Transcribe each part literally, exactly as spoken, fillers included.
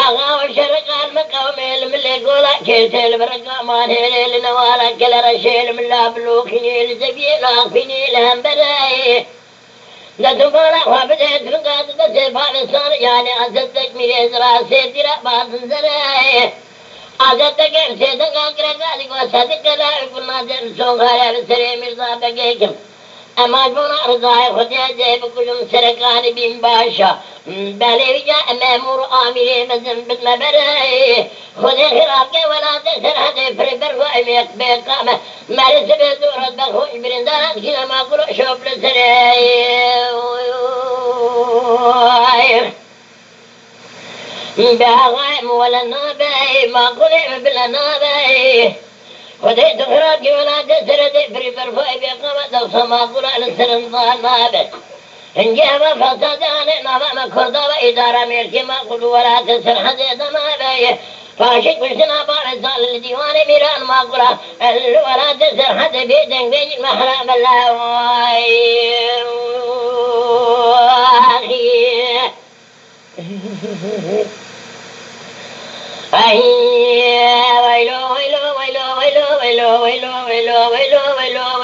Axa û şerikal min qewmê li milê gola kêsê li birika manhêrê li newala kelereşê li mila bilûxînê li zeviyê li axfînê li hemberê. Detumana xwe bidê, trinka di destê bavê sar, yanê Azet Tekmîlê zira sê tîra bazin zerê. Azet Tekmîl sê dinga gireka digo sedike la û gulnadê li son xare li serê Mîrza Begê kim. Ema ji bona rizayê Xwedê ez ê bikujim serekanî bîm baş e. Belê vîca memûr û amîrê mezin bidme berê. Xwedê xêra bike welatê Serhedê firê bergo em ê bêqa me. Merê sibê zor ez be xwe ji birîndara dikîne ma kuro şop li serê. Be axayê min wele nabe, maqulê min bile nabe. Xwedê tu xirab kî welatê Serhedê firî berxwe bê qama dewsa maqula li ser insan nabe. Hingê hema fesadê anê nava me Kurda ve îdara mêrkê maqul û welatê Serhedê de nabe. Paşê kuştina bavê Salih li dîwanê mîran maqula li welatê Serhedê bê deng bê yî mehra me laway. Ay, waylo, waylo, waylo, waylo, waylo,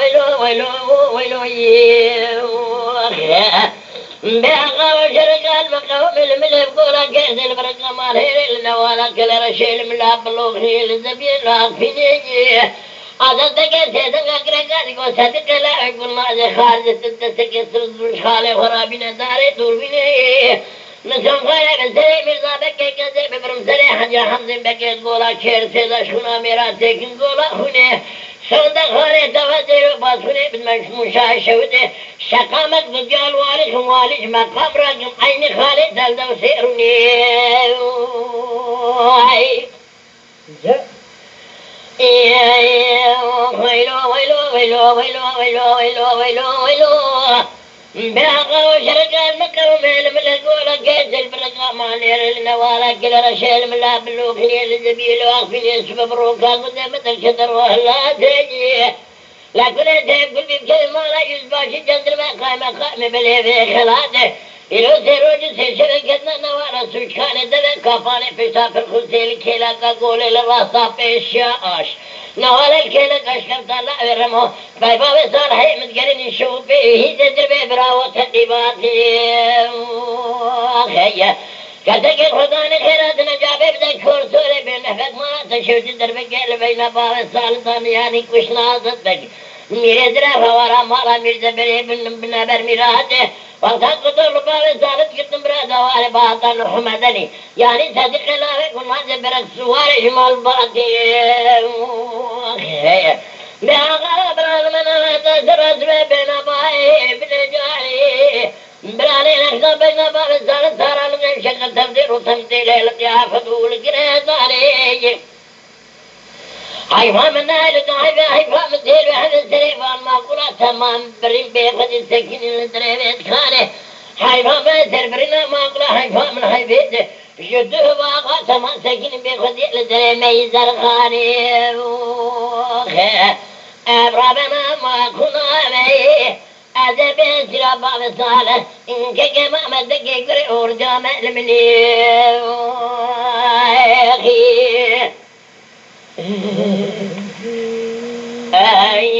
waylo, waylo, ye. Bê axa û şerikal min qewmê li milê gola kêsê li birika manhêrê li newala kelereşê li mila bilûxî li zeviyê li axfînê ye. Azet Tekmîlê sê dinga gireka digo sedike la û gulnadê xarijê tu destekê sirz û ji xalê xwe rabîne darê dûrbînê. Min şanxayê li serê Mîrza Bekê Kezê bibirim serê Hecî Hemzê Bekê gola kêrsê de şûna mêra têkin gola xwînê. Şewde xalê teve zêro bas xwînê bidme mûşayê şewidê. Şeqamek bi diyal walî xim walî ji meqam rakim eynî xalê telde û sêrûnê. Ay. Weylo, weylo, weylo. Bê axa û şerikal min qewmê li milê gola kêsê li birika manhêrê li newala kelereşê li mila bilûxînê li zeviyê li axfînê sibe bi roka gundê min derkete rohilatê. Lekunê tevkul bî bikeve mala yüzbaşı cendirme kaymekamê belê vê xelatê. Îro sê roj û sê şevê ketine newala sûçkanê devê kapanê pişta pirxûsê li kêleka golê li rasta pêşiya aş. Newala li kêleka şkefta lawê remo. Peyva wê Salihê min digerînî şewpê hîzê dirbê birawo teqîbatê. Heye. Kesekê Xwedanê xêra di necabê bide korsorê bê nefet mana te şewtî derbekê li beyna bavê Salih dan yanî kuşna Azet Beg. Mîrê zira hewara mala Mîr Ceberê bin, binaber mîratê. Wexta ku dor li bavê Salih girtin bira dawarê bahata Nuh Medenî. Yanî Sedîqê lawê ku nace berek suwarê ji mal batê. Heye. Bê axa bira li me navete sira sibê bêna bayê bidê carê. Biralê nexşa beyna bavê Salih sara li nevşeke tevdê û temdê lê li qiyafet û li girê darê. Heyfa min nayê li dayê ve heyfa min têl ve hevê serê van maqula temam birîn bê xwedî sekinî li dirê vê dixanê. Heyfa min ser birîna maqula heyfa min heyvê de. Ji du hivaxa temam sekinî bê xwedî li dirê me yî zerxanê. Xe, ev rabena maqula me. Ez ê bê zira bavê Salih, keke Mehmet dikê gurê orca me li minê. Ey.